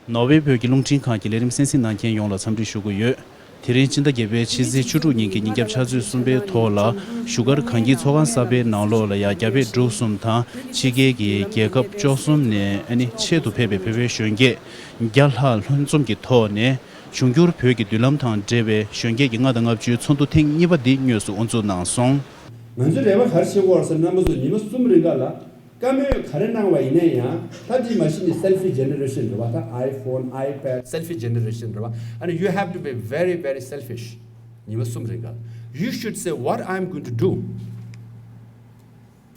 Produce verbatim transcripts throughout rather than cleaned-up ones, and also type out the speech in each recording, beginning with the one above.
ནོར་ཝེ་བོད་ཀྱི་རླུང་འཕྲིན་ཁང་གི་ལས་རིམ་གསན་གཟིགས་གནང་མཁན་ཡོངས་ལ་འཚམས་འདྲི་ཞུ་གི་ཡོད། དེ་རིང་སྤྱི་ཟླ་བརྒྱད་པའི་ཕྱི་ཚེས་བཅུ་དྲུག་ཉིན་གྱི་ཉིན་རྒྱབ་ཆུ་ཚོད་གསུམ་པའི་ཐོག་ལ་བཞུགས་སྒར་གངས་སྐྱིད་ཚོགས་ཁང་གསར་པའི་ནང་ལོགས་ལ་ཡ་རྒྱ་བལ་འབྲུག་གསུམ་དང་ཕྱི་རྒྱལ་གྱི་རྒྱལ་ཁབ་བཅུ་གསུམ་ནས་ཨ་ནི་ཆེད་དུ་ཕེབས་པའི་བོད་པའི་གཞོན་སྐྱེས་བརྒྱ་ལྷག་ལྷན་འཛོམས་ཀྱི་ཐོག་ནས་འབྱུང་འགྱུར་བོད་ཀྱི་མདུན་ལམ་དང་འབྲེལ་བའི་གཞོན་སྐྱེས་ཀྱི་ལྔ་དང་ལྔ་བཅུའི་ཚོགས་འདུ་ཐེངས་གཉིས་པ་འདི་དངོས་སུ་དབུ་འཛུགས་གནང་སོང་། ང་ཚོས་རེ་བ་ག་རེ་བྱེད་དགོས་ཟེར་ན། རྣམ་པ་ཚོ་ཉི་མ་གསུམ་རིང་ག་ལ་བཀའ་མོལ་ག་རེ་གནང་བ་ཡིན་ན་ཡང་། ད་འདི་མ་གཞི་ནས་selfish generation རེད་བ། ད་iPhone, iPad, selfish generation རེད་བ། And you have to be very, very selfish. ཉི་མ་གསུམ་རིང་ག you should say what I'm going to do.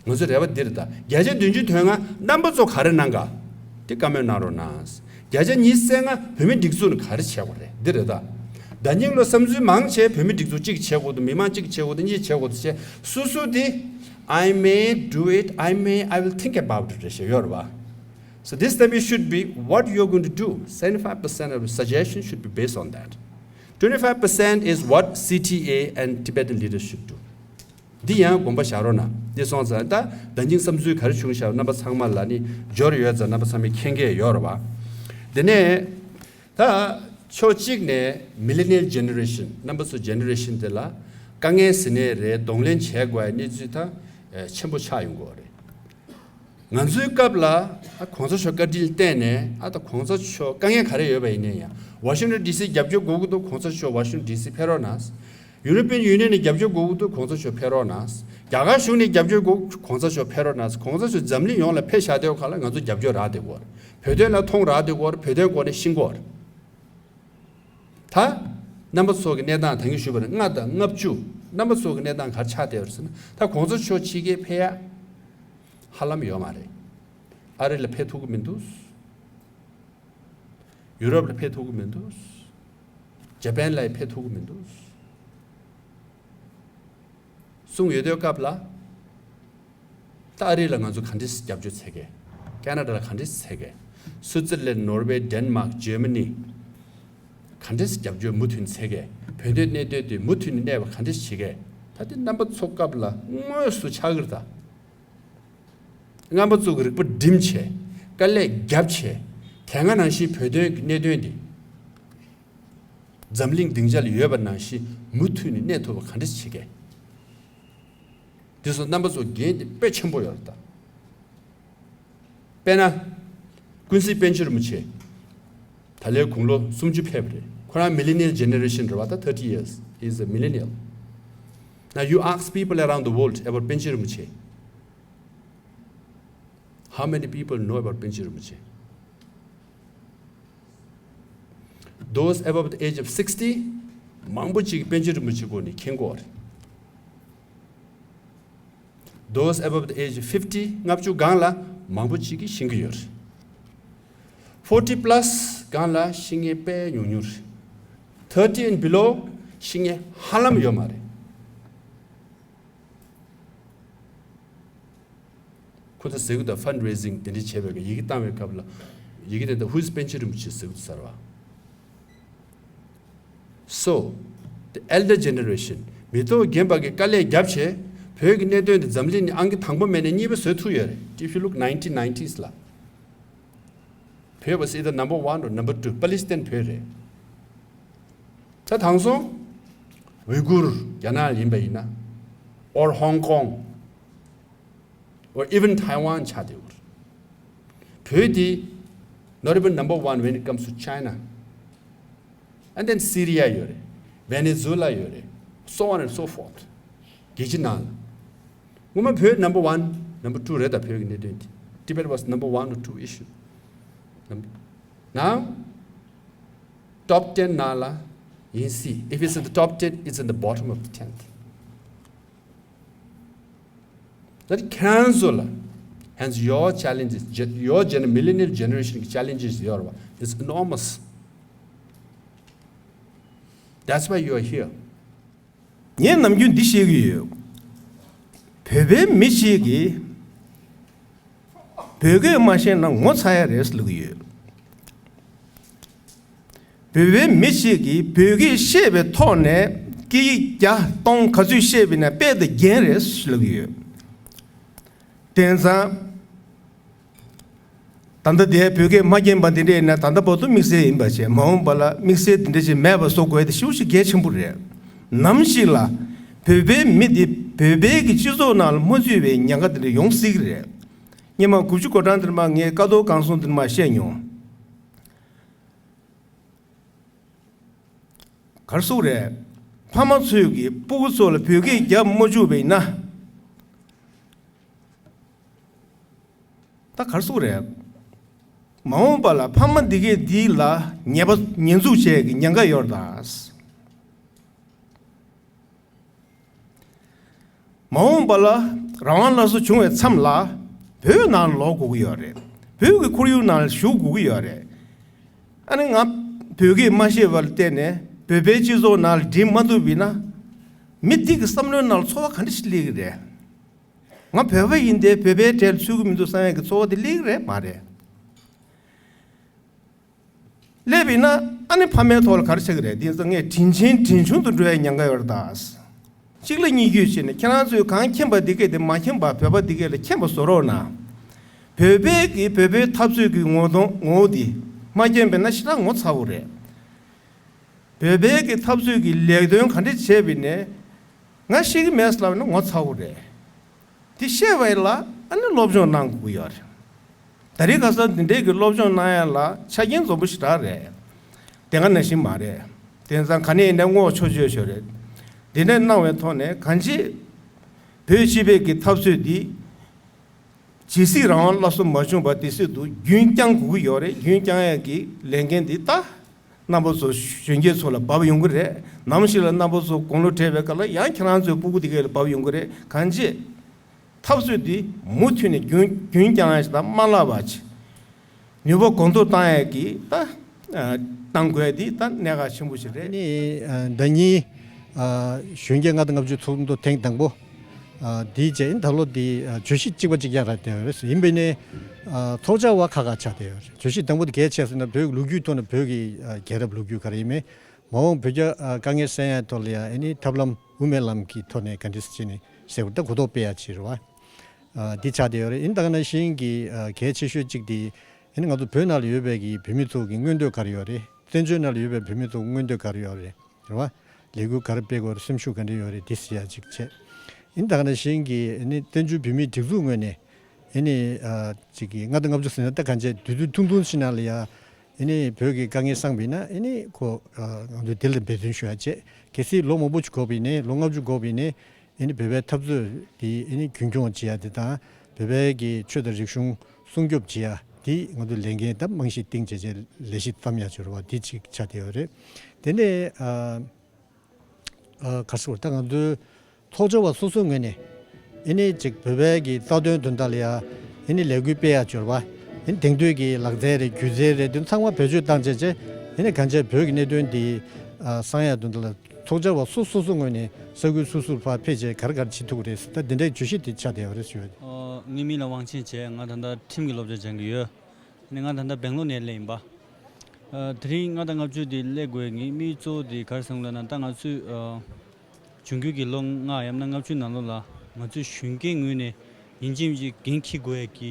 ང་ཚོའི་རེ་བ་འདི་རེད་ད། བརྒྱ་ཆ་བདུན་ཅུ་དོན་ལྔ་རྣམ་པ་ཚོ་ག་རེ་གནང་ག་དེ་བཀའ་མོལ་གནང་རོགས་གནང་། བརྒྱ་ཆ་ཉི་ཤུ་རྩ་ལྔ་བོད་མི་སྒྲིག་འཛུགས་ནས་ག་རེ་བྱེད་དགོས་རེད་འདི་རེད་ད། ཟླ་ཉིན་ལོ་བསམ་ཚུལ་མང་ཆེ་བོད་མི་སྒྲིག་འཛུགས་གཅིག་བྱེད་དགོས་འདུག་མི་མང་གཅིག་བྱེད་དགོས་འདུག་གཉིས་བྱེད་དགོས་འདུག་བྱས་སོ་སོ་དེ། I may do it, I may, I will think about it རེ་བཞིན་ཡོད་རེད་བ། So this time it should be what you're going to do. Seventy-five percent of the suggestion should be based on that. Twenty-five percent is what C T A and Tibetan leaders should do. འདི་ཡང་དགོངས་པ་བཞག་རོགས་གནང་། འདི་སོང་ཙང་ད་ཟླ་ཉིན་བསམ་ཚུལ་ག་རེ་བྱུང་ཤག་རྣམ་པ་ཚང་མ་ལ་ནི་འབྱོར་ཡོད་ཙང་རྣམ་པ་ཚང་མས་མཁྱེན་གྱི་ཡོད་རེད་བ། དེ་ནས་ད་ཕྱོགས་གཅིག་ནས་millennial generation རྣམ་པ་ཚོ་generation དེ་ལ་དཀའ་ངལ་ཟེར་ནའི་རེད། གདོང་ལེན་བྱེད་དགོས་པའི་གནས་ཚུལ་ད་ཆེན་པོ་ཆགས་ཡོང་གི་ཡོད་རེད། ང་ཚོའི་སྐབས་ལ་ཨ་གོང་ས་མཆོག་བཀའ་དྲིན་བརྟེན་ནས་ཨ་ད་གོང་ས་མཆོག་དཀའ་ངལ་ག་རེ་ཡོད་པ་ཡིན་ནའི་ཡང་Washington D C རྒྱབ་སྐྱོར་དགོས་ཀྱི་འདུག་གོང་ས་མཆོག་Washington D C ཕེབས་རོགས་གནང་། European Union ནས་རྒྱབ་སྐྱོར་དགོས་ཀྱི་འདུག་གོང་ས་མཆོག་ཕེབས་རོགས་གནང་། རྒྱ་གར་གཞུང་ནས་རྒྱབ་སྐྱོར་དགོས་གོང་ས་མཆོག་ཕེབས་རོགས་གནང་། གོང་ས་མཆོག་འཛམ་གླིང་ཡོངས་ལ་ཕེབས་བཞག་དེའོ་ག་ལ་ང་ཚོ་རྒྱབ་སྐྱོར་རག་བསྡད་ཀྱི་ཡོད་རེད། བོད་དོན་ལ་མཐོང་རག་བསྡད་ཀྱི་ཡོད་རེད། བོད་དོན་སྐོར་ནས་ཤེས་ཀྱི་ཡོད་རེད། ད་རྣམ་པ་ཚོ་གི་གནས་སྟངས་ད་གིན་ཞུས་པ་ནང་ལྔ་དང་ལྔ་བཅུ་རྣམ་པ་ཚོ་གི་གནས་སྟངས་ག་རེ་ཆགས་བསྡད་ཡོད་རེད་ཟེར་ན། ད་གོང་ས་མཆོག་ཕྱི་རྒྱལ་ཕེབས་ཡ་ཧ་ལམ་ཡོད་མ་རེད། ཨ་རི་ལ་ཕེབས་ཐུབ་ཀྱི་མི་འདུག་ཡུ་རོབ་ལ་ཕེབས་ཐུབ་ཀྱི་མི་འདུག་ཇ་པན་ལ་ཡང་ཕེབས་ཐུབ་ཀྱི་མི་འདུག་གསུངས་ཡོད་དུས་སྐབས་ལ། ད་ཨ་རི་ལ་ང་ཚོ་ག་འདྲས་རྒྱབ་སྐྱོར་བྱེད་ཀྱི། ཁེ་ན་ཌ་ལ་ག་འདྲས་བྱེད་ཀྱི། སུའུ་ཙེར་ལན། ནོར་ཝེ། ཌེན་མཱག་ཇར་མ་ནི། ག་འདྲས་རྒྱབ་སྐྱོར་མུ་མཐུད་ནས་བྱེད་ཀྱི། བོད་དོན་གནད་དོན་དེ་མུ་མཐུད་ནས་གནས་པ་ག་འདྲས་བྱེད་ཀྱི། ད་དེ་རྣམ་པ་ཚོ་སྐབས་ལ་དངོས་སུ་ཆགས་ཀྱི་རེད་ད། རྣམ་པ་ཚོ་གི་རིག་པ་སྒྲིམ་བྱས། དཀའ་ལས་རྒྱབ་བྱས། དེ་སྔ་ནང་བཞིན་བོད་དོན་གྱི་གནད་དོན་འདི། འཛམ་གླིང་སྡིངས་ཆ་ལ་ཡོད་པ་ནང་བཞིན་མུ་མཐུད་ནས་གནས་ཐུབ་པ་ག་འདྲ་བྱེད་ཀྱི། འདི་ཚོ་རྣམ་པ་ཚོ་འགན་འདི་དཔེ་ཆེན་པོ་ཡོད་རེད་ད། དཔེར་ན། ཀུན་གཟིགས་པཎ་ཆེན་རིན་པོ་ཆེ། ད་ལོའི་དགུང་ལོ་སུམ་ཅུ་ཕེབས་རེད། ཁོ་རང་millennial generation རེད་བ། ད་thirty years, he is a millennial. Now you ask people around the world about པཎ་ཆེན་རིན་པོ་ཆེ. How many people know about པཎ་ཆེན་རིན་པོ་ཆེ? Those above the age of sixty, མང་པོ་ཅིག་པཎ་ཆེན་རིན་པོ་ཆེ་སྐོར་ནས་མཁྱེན་གྱི་ཡོད་རེད། Those above the age of fifty, ལྔ་བཅུ་སྒང་ལ་མང་པོ་ཅིག་གིས་ཤེས་ཀྱི་ཡོད་རེད། Forty plus སྒང་ལ་ཤེས་མཁན་དཔེ་ཉུང་ཉུང་རེད། Thirty and below ཤེས་མཁན་ཧ་ལམ་ཡོད་མ་རེད། ཁོ་ཚོ་ཟེར་གི་འདུག fund raising དེ་འདྲ་བྱས་པའི་ཡི་གེ་བཏང་བའི་སྐབས་ལ། ཡི་གེ་དེ་འདྲ་Who is པཎ་ཆེན་རིན་པོ་ཆེ་ཟེར་གི་འདུག་ཟེར་བ། So, the elder generation, མི་ཐོག་རྒན་པ་གིས་དཀའ་ལས་བརྒྱབ་བྱས། བོད་ཀྱི་གནད་དོན་དེ་འཛམ་གླིང་ནས་ཨང་ཀི་དང་པོ་མེད་ནས་གཉིས་པ་བཟོ་ཐུབ་ཡོད་རེད། If you look nineteen nineties ལ། བོད་was either number one or number two. པ་ལི་སི་ཐན་བོད་རེད། ད་དེང་སང་ཝི་གུར་རྒྱ་ནག་ཡིན་པ་ཡིན་ན། Or Hong Kong, or even Taiwan ཆགས་བསྡད་ཡོད་རེད། བོད་འདི་not even number one when it comes to China. And then Syria ཡོད་རེད། Venezuela ཡོད་རེད། So on and so forth. རྒྱལ་སྤྱི་ནང་ལ། སྔོན་མ་བོད་number one, number two རེད་ད། བོད་ཀྱི་གནད་དོན་འདི། Tibet was number one or two issue. Now top ten ནང་ལ་ཡིན་སྲིད། If it's in the top ten, it's in the bottom of the tenth. ད་ཁྱེད་རང་ཚོ་ལ། Hence your challenges, ge- your gen- millennial generation གི་challenges ཡོད་རེད་བ། It's enormous. That's why you are here. ངས་ནམ་རྒྱུན་འདི་བཤད་ཀྱི་ཡོད། བོད་པའི་མི་གཅིག་གིས་བོད་སྐད་མ་ཤེས་ན་ངོ་ཚ་ཡ་རེད་ལབ་ཀྱི་ཡོད། བོད་པའི་མི་གཅིག་གིས་བོད་སྐད་ཤེས་པའི་ཐོག་ནས་སྐད་ཡིག་བརྒྱ་སྟོང་ག་ཚོད་ཤེས་པ་ཡིན་ན་དཔེ་དང་རྒྱན་རེད་ལབ་ཀྱི་ཡོད། དེང་སང་ ད་ལྟ་དེ་བོད་སྐད་མ་མཁྱེན་པ་འདི་འདྲ་ཡིན་ན་ད་ལྟ་བར་དུ་དམིགས་བསལ་ཡིན་པ་བྱས། མ་འོངས་པ་ལ་དམིགས་བསལ་འདི་འདྲ་ཞིག་མེད་པ་བཟོ་དགོས་དེ་ཤུགས་ཤིག་གལ་ཆེན་པོ་རེད། ནམ་ཞིག་ལ་བོད་པའི་མི་འདི་བོད་པའི་གི་སྤྱི་ཚོགས་ནང་ལ་མ་ཚུད་པའི་ཉེན་ཁ་འདི་འདྲ་ཡོང་སྲིད་ཀྱི་རེད། སྔོན་མ་དགུ་བཅུ་གོ་གྲངས་འདིར་མ་ངས་ཀ་རྡོར་སྒང་གསུམ་འདིར་མ་བཤད་མྱོང་། གར་སོང་རེད། ཕ་མ་ཚོས་ཀྱི་སྤུ་གུ་ཚོ་ལ་བོད་སྐད་རྒྱབ་མ་བཅུག་པ་ཡིན་ན། ད་གར་སོང་རེད། མ་འོངས་པ་ལ་ཕ་མ་འདི་གས་འདི་ལ་ཉེས་པ་ཉེས་འཛུགས་བྱས་ཀྱི་ཉེན་ཁ་ཡོད་རེད་ད། མ་འོངས་པ་ལ་རང་དབང་སླར་གསོ་བྱུང་བའི་མཚམས་ལ་བོད་ནང་ལོག་དགོས་ཀྱི་ཡོད་རེད། བོད་ཀྱི་ཁོར་ཡུག་ནང་ལ་ཞུགས་དགོས་ཀྱི་ཡོད་རེད། ཨ་ནི་ང་བོད་སྐད་མ་ཤེས་པ་ལ་བརྟེན་ནས་བོད་པའི་སྤྱི་ཚོགས་ནང་ལ་འགྲིམ་མ་ཐུབ་པ་ཡིན་ན། མི་འདི་གི་བསམ་བློའི་ནང་ལ་ཚོར་བ་ག་འདྲ་ཞིག་སླེབས་ཀྱི་རེད། ང་བོད་པ་ཡིན་ཏེ་བོད་པའི་གྲལ་ཚུད་ཀྱི་མི་འདུག་བསམ་ཡས་ཀྱི་ཚོར་བ་དེ་སླེབས་ཀྱི་རེད་མ་རེད། སླེབས་ཡིན་ན་ཨ་ནི་ཕ་མའི་ཐོག་ལ་ག་རེ་ཆགས་ཀྱི་རེད། དེ་ཚོ་ངས་དྲིན་ཆེན་དྲིན་ཆུང་དུ་འགྲོ་ཡའི་ཉེན་ཁ་ཡོད་རེད་ད། གཅིག་ལ་གཉིས་བརྒྱུད་བྱས་ནས་ཁྱེད་རང་ཚོས་གང་མཁྱེན་པ་འདི་གས་དེ་མ་མཁྱེན་པ་བོད་པ་འདི་གས་ལ་མཁྱེན་པ་བཟོ་རོགས་གནང་། བོད་པའི་གི་བོད་པའི་འཐབ་རྩོད་ཀྱི་ངོ་གདོང་ངོ་བོ་འདི་མ་མཁྱེན་པས་ན་ཞེ་དྲག་ངོ་ཚ་བོ་རེད། བོད་པའི་གི་འཐབ་རྩོད་ཀྱི་ལས་དོན་ག་འདྲ་བྱས་པ་ཡིན་ནའི་ང་ཤེས་ཀྱི་མེད་ལབ་ན་ངོ་ཚ་བོ་རེད། དེ་ཤེས་པ་ཡིན་ལ་ཨ་ནི་སློབ་སྦྱོང་གནང་དགོས་ཀྱི་ཡོད་རེད། ད་རེས་ཁ་སང་འདི་འདྲའི་གི་སློབ་སྦྱོང་གནང་ཡ་ལ་ཆ་རྐྱེན་འཛོམས་པོ་ཞེ་དྲག་རེད། དེ་སྔ་ནང་བཞིན་མ་རེད། དེང་སང་ག་ནས་ཡིན་ནའི་བསྔོག་ཆོག་ཆོག་ཆོག་རེད། འདི་འདྲ་གནང་བའི་ཐོག་ནས་གང་ཅི། བོད་སྤྱི་པའི་གི་འཐབ་རྩོད་འདི། ཇི་སྲིད་རང་དབང་སླར་གསོ་མ་བྱུང་བར་དེ་སྲིད་དུ་རྒྱུན་བསྐྱང་དགོས་ཀྱི་ཡོད་རེད། རྒྱུན་བསྐྱང་ཡ་གི་ལས་འགན་འདི་ད། རྣམ་པ་ཚོ་གཞོན་སྐྱེས་ཚོ་ལ་བབས་ཡོང་གི་རེད། ནམ་ཞིག་ལ་རྣམ་པ་ཚོ་དགུང་ལོ་བགྲེས་པའི་སྐབས་ལ་ཡང་ཁྱེད་རང་ཚོའི་སྤུ་གུ་དེ་གས་ལ་བབས་ཡོང་གི་རེད། གང་ཅི། འཐབ་རྩོད་འདི་མུ་མཐུད་ནས་རྒྱུན་རྒྱུན་བསྐྱང་ཡ་ཞིག་དང་མ་བརླག་པ་ཅིག་ནུས་པ་གོང་མཐོར་བཏང་ཡ་གི་ད་ཨ་བཏང་དགོས་ཡ་འདི་ད་གནད་འགག་ཆེན་པོ་ཞིག་རེད། ནི་ཨ་ཟླ་ཉིན་ཨ་གཞོན་སྐྱེས་ལྔ་དང་ལྔ་བཅུ་ཚོགས་འདུ་ཐེངས་དང་པོ་ཨ་འདིའི་རྗེས་ད་ལོ་འདི་ཨ་བརྗོད་གཞི་གཅིག་པ་གཅིག་རྐྱང་རག་བསྡད་ཡོད་རེད། ཡིན་པས་ནི་ཨ་ཚོགས་བཅར་བ་ཁག་ཁག་ཆགས་བསྡད་ཡོད་རེད། བརྗོད་གཞི་དང་པོ་དེ་གལ་ཆེ་ཟེར་ན་བོད་ཀྱི་ལོ་རྒྱུས་ཐོག་ནས་བོད་ཀྱི་ཨ་རྒྱལ་རབས་ལོ་རྒྱུས་ག་རེ་ཡིན་མིན། མ་འོངས་བོད་རྒྱ་ཨ་དཀའ་ངལ་སེལ་ཡ་ཐོག་ལ་ཡང་ཨ་ནི་ཐབས་ལམ་དབུ་མའི་ལམ་གྱི་ཐོག་ནས་ག་འདྲ་སེ་བྱས་ནས་ཟེར་བ་ད་གོ་རྟོགས་སྤེལ་ཡ་ཅིག་རེད་བ། ཨ་འདི་ཆགས་བསྡད་ཡོད་རེད། ཡིན་ད་ག་ནང་བཞིན་གྱི་ཨ་གལ་ཆེ་ཤོས་གཅིག་དེ་ཨ་ནི་ང་ཚོ་བོད་ནང་ལ་ཡོད་པའི་གི་བོད་མི་ཚོ་གི་མངོན་འདོད་ག་རེ་ཡོད་རེད། བཙན་བྱོལ་ནང་ལ་ཡོད་པའི་བོད་མི་ཚོ་མངོན་འདོད་ག་རེ་ཡོད་རེད། རེད་བ། ལས་འགུལ་ག་རེ་སྤེལ་དགོས་རེད། སེམས་ཤུགས་ག་འདྲ་ཡོད་རེད། འདི་ཟེར་ཡ་གཅིག་བྱས། ཡིན་ད་ག་ནང་བཞིན་གྱི་ཨ་ནི་བཙན་བྱོལ་བོད་མིའི་སྒྲིག་འཛུགས་ངོས་ནས་ཨ་ནི་ཨ་གཅིག་གི་ལྔ་དང་ལྔ་བཅུ་ཟེར་ན་ད་གང་བྱས་དུས་ཚོད་ཐུང་ཐུང་ཞིག་ནང་ལ་ཡ་ཨ་ནི་བོད་ཀྱི་དཀའ་ངལ་སངས་པ་ཡིན་ན་ཨ་ནི་ཁོ་ཨ་ང་ཚོས་འདི་ལ་འབད་བརྩོན་ཞུ་ཡ་བྱས། གལ་སྲིད་ལོ་མང་པོ་ཞིག་འགོར་བ་ཡིན་ནའི་ལོ་ལྔ་བཅུ་འགོར་བ་ཡིན་ནའི་ཨ་ནི་བོད་པའི་འཐབ་རྩོད་འདི་ཨ་ནི་རྒྱུན་འཁྱོངས་བྱེད་ཡ་དེ་དང་བོད་པའི་གི་ཆོས་དང་རིག་གཞུང་སྲུང་སྐྱོབ་བྱེད་ཡ་འདི་ང་ཚོས་ལས་འགན་ད་རྨང་གཞི་བཏིང་བྱས་བྱས་ལས་གཞི་བརྩམ་ཡ་ཅིག་རེད་བ། འདི་གཅིག་ཆགས་བསྡད་ཡོད་རེད། དེ་ནས་ཨ། ཨ་ག་རེ་ཟེར་ད་ང་ཚོའི་ཚོགས་བཅར་བ་སོ་སོའི་ངོས་ནས་ཨ་ནི་ཅིག་བོད་པའི་གི་རྩ་དོན་དོན་དག་ལ་ཡ་ཨ་ནི་ལས་འགུལ་སྤེལ་ཡ་འབྱོར་བ། ཨ་ནི་དེང་དུས་ཀྱི་ལག་རྩལ་རེད། སྒྱུ་རྩལ་རེད། དེ་ཚང་མ་བེད་སྤྱོད་བཏང་བྱས་བྱས་ཨ་ནི་གང་བྱས་བོད་ཀྱི་གནད་དོན་འདི་ཨ་གསང་ཡ་དོན་དག་ལ་ཚོགས་བཅར་བ་སོ་སོ་སོའི་ངོས་ནས་ས་ཁུལ་སོ་སོར་ཕར་ཕེབས་བྱས་ག་རེ་ག་རེ་བྱེད་ཐུབ་ཀྱི་རེད་ཟེར་ད་འདི་འདྲའི་བརྗོད་གཞི་དེ་ཆགས་བསྡད་ཡོད་རེད་ཞུ་ཡ། ཨོ། ངའི་མིང་ལ་དབང་ཆེན་བྱས། ང་ད་ལྟ་ཁྲིམས་ཀྱི་སློབ་སྦྱོང་སྦྱང་གི་ཡོད། ནི་ང་ད་ལྟ་སྦེང་ལོར་ནས་སླེབས་ཡིན་པ། ཨ་དེ་རིང་ལྔ་དང་ལྔ་བཅུ་དེ་སླེབས་དགོས་ངེས་དམིགས་གཙོ་བོ་དེ་ག་རེ་བསམ་ལབ་ན་ད་ང་ཚོས་ཨ་འབྱུང་འགྱུར་གྱི་ལོ་ལྔ་ཡང་ན་ལྔ་བཅུ་ནང་ལོགས་ལ་ང་ཚོས་གཞོན་སྐྱེས་ངོས་ནས་ཡིན་གཅིག་མིན་གཅིག་འགན་འཁྱེར་དགོས་ཡ་གི་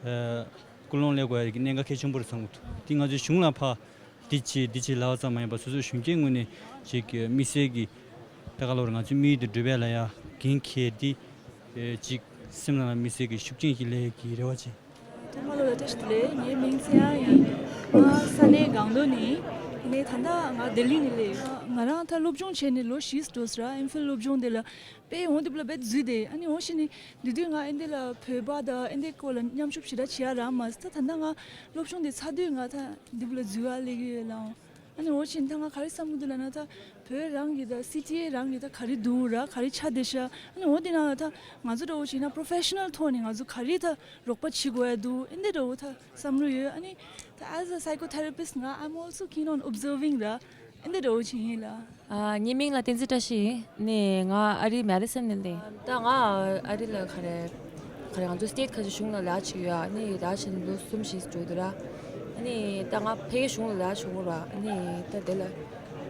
ཨ་ཀུན་སློང་སླེབས་དགོས་ཡ་གི་གནད་འགག་གལ་ཆེན་པོ་རེད་བསམ་གྱི་འདུག་དེ་ང་ཚོས་གཞུང་ལ་ཕར་འདི་བྱེད་འདི་བྱེད་ལབ་པ་ཙམ་མ་ཡིན་པར་སོ་སོའི་གཞོན་སྐྱེས་ངོས་ནས་ཅིག་དམིགས་བསལ་གྱི་ད་ག་ལབ་རེད། ང་ཚོའི་དམིགས་ཡུལ་དེ་འགྲུབ་ཡ་ལ་ཡ་འགན་འཁྱེར་ཏེ་ཨེ་ཅིག་སེམས་ནང་ལ་དམིགས་བསལ་གྱི་ཤུགས་རྐྱེན་ཞིག་སླེབས་ཡ་གི་རེ་བ་བྱེད། ཐོག་མ་ལ་བཀྲ་ཤིས་བདེ་ལེགས། ངའི་མིང་ཚེ་དབྱངས་ཡིན། ང་ས་གནས་སྒང་ཏོག་ནས་ཡིན། ནས་ད་ལྟ་ང་ལྡི་ལི་ནས་སླེབས་ཡོད། ང་རང་ད་སློབ་སྦྱོང་བྱས་ནས་ལོ་བཞི་འགྲོ་ས་ར། ཨེམ་ཕིལ་སློབ་སྦྱོང་དེ་ལ་དཔེ་འོང་དེ་ལ་བེད་འཛུལ་ཏེ། ཨ་ནི་འོ་ཤི་ནི་འདི་དུས་ང་ཨེ་འདི་ལ་བོད་པ་དང་ཨེ་འདི་སྐོར་ལ་མཉམ་ཞུགས་ཞེ་དྲག་བྱེད་ཡ་རག་མ་སོང་། ད་ད་ལྟ་ང་སློབ་སྦྱོང་དེ་ཚར་དུས་ང་ད་འདི་བུ་ལ་འཛུལ་བ་སླེབས་ཀྱི་ཡོད་ལ། ཨ་ནི་འོ་ཤི་ནི་ད་ང་ག་རེ་བསམ་གྱི་འདུག་ལབ་ན་ད་བོད་རང་གི་ད་སི་ཊི་ཨེ་རང་གི་ད་ག་རེ་འདུག་ར། ག་རེ་ཆགས་བསྡད་ཤག་ཨ་ནི་འོ་དེ་ནང་ལ་ད་ང་ཚོ་འདྲ་བོ་བྱས་ན་པོ་རོ་ཕེ་ཤ་ནལ་ཐོག་ནས་ང་ཚོ་ག་རེ་ད་རོགས་པ་བྱེད་དགོས་ཡ་འདུག་ཨེ་འདི་འདྲ་བོ་ད་བསམ་བློ་ཡོད། ཨ་ནི་ད་as a psychotherapist ང་I'm also keen on observing ར། ཨེ་འདི་འདྲ་བོ་བྱེད་ཡིན་ལ། ཨ་ངའི་མིང་ལ་བསྟན་འཛིན་བཀྲ་ཤིས་ཡིན། ནས་ང་ཨ་རིའི་མེ་ཌི་སན་ནས་ལེན། ད་ང་ཨ་རི་ལ་ག་རེ་ག་རེ་ང་ཚོ་སི་ཊེ་ཊི་ཁ་ཅིག་གཞུང་ལ་ལས་བྱེད་ཡོད། ཨ་ནི་ལས་བྱེད་ལོ་གསུམ་བཞི་འགྲོ་འདུག་ར། ཨ་ནི་ད་ང་ཕ་གིའི་གཞུང་ལ་ལས་བྱེད་དགོས་ར། ཨ་ནི་ད་དེ་ལ་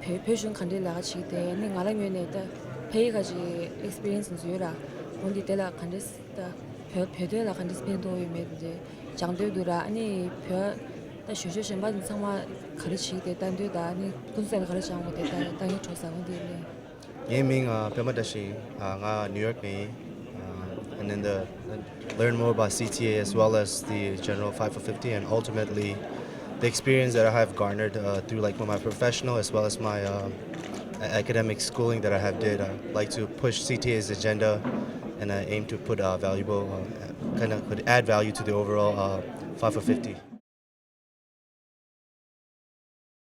བོད་བོད་གཞུང་ག་འདྲའི་ལས་ཀ་བྱེད་དེ། ཨ་ནི་ང་རང་ངོས་ནས་ད་ཕ་གི་ཁ་ཅིག་ཨེག་སི་པི་རི་ཡན་སི་ཡོད་ར། འོན་ཏེ་དེ་ལ་ག་འདྲ་ད་བོད་བོད་དོན་ལ་ག་འདྲ་ཕན་ཐོགས་ཡོད་མེད་དེ་ སྦྱང་འདོད་འདུག་ར། ཨ་ནི་བོད་ད་ཞོ་ཞོ་གཞན་པ་ཚང་མ་ག་རེ་བྱེད་དེ་ལྟ་འདོད་ད། ཨ་ནི་ཀུན་གསལ་ག་རེ་སྦྱང་དགོས་དེ་ལྟ་ལྟ་ངའི་གྲོགས་ཟ་ཁང་དེ་ནས། ངའི་མིང་ཨ་པད་མ་བཀྲ་ཤིས། ཨ་ང་ནིའུ་ཡོག་ནས་ཡིན། Uh, and then the learn more about C T A as well as the general five for fifty, and ultimately the experience that I have garnered uh, through like my professional as well as my uh, academic schooling that I have did. I like to push C T A's agenda, and I aim to put uh, valuable, uh, kind of could add value to the overall uh, five for fifty.